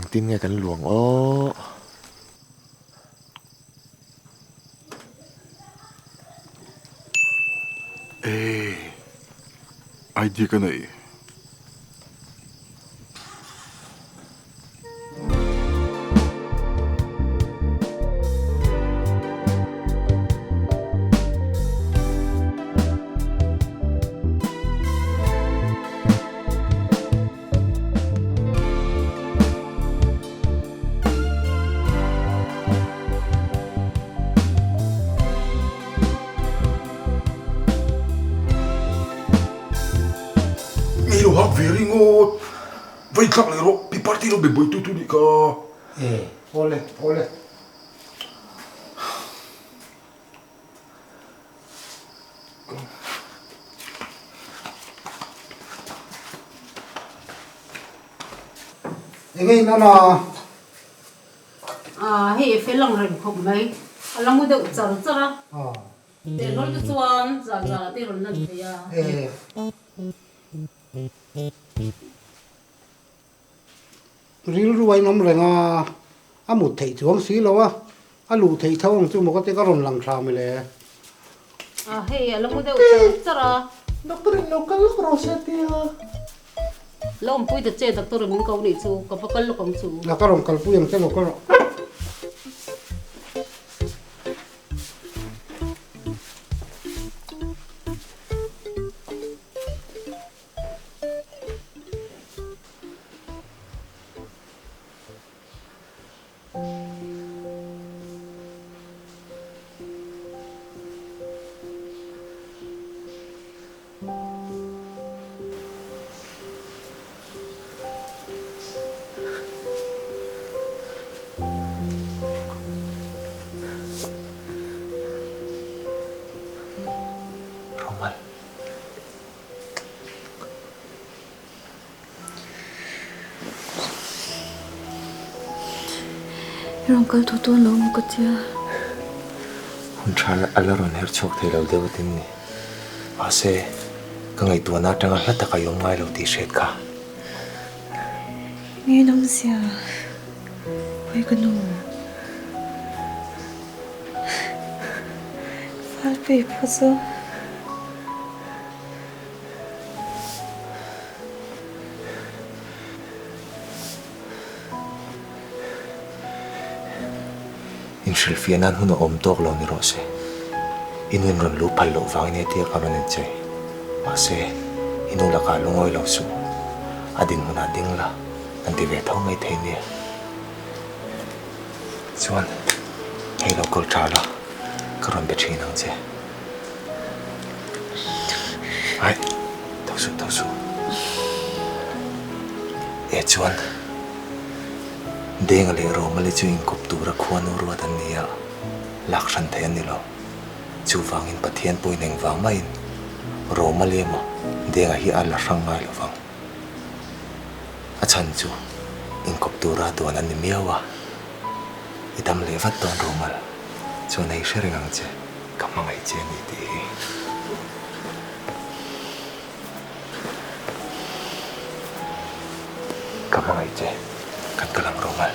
Engtin nge kan luang aw? Eii idea ka nei. Nge lo hak ve ringawt. Va inthlak leh rawh, pi party lo be buai tu tu nih kha. E, awle, awle. Enge in an a? A, hei e fel ang reng khawp mai. A la mu deuh char char a. Teh hlawl te chuan zan zanah te rawn lan thei a. Rilru a inawm reng a, a mut theih chuang si lo a, a luh theih tho ang chu maw ka ti ka rawn lang thla mawle. A hei a la mu deuh char char a. Doctor in lo kal lawk rawh se tia. La awmpui ta che doctor in min ko nih chu ka va kal lawk ang chu. La ka rawn kalpui ang che lo kal rawh. Romal. I rawn kal tawh dawn lo maw ka tia. Hun tha a la rawn her chhuak thei lo deuh atin ni. Mahse, ka ngaihtuahna atanga hla taka i awm ngai lo tih hriat kha. Nge nawm zia, hawi ka nu. Fal pei pawh chu. Inhrilhfiah nan hun a awm tawk lo ni rawh se. I nu in rawn luh phal loh vangin hetia ka rawn inchei. Mahse, i nu lakah lungawi lo suh. A dinhmunah ding la, an ti ve tho mai thei nia. Chuan, hei lo kawl tha la, ka rawn be thin ang che. Ai, tho suh, tho suh. E chuan, Denga leh Romali chu inkawp tura khuanu ruat an ni a, lak hran theih an ni lo. Chuvangin Pathian pawhin engvang maiin Romali emaw Denga hi a la hrang ngai lo vang. A chhan chu inkawp tura duan an ni miau a, i dam leh vat dawn Romal, chuan hei hre reng ang che, ka hmangaih che a ni tih hi. Ka hmangaih che, kan kal ang Romal.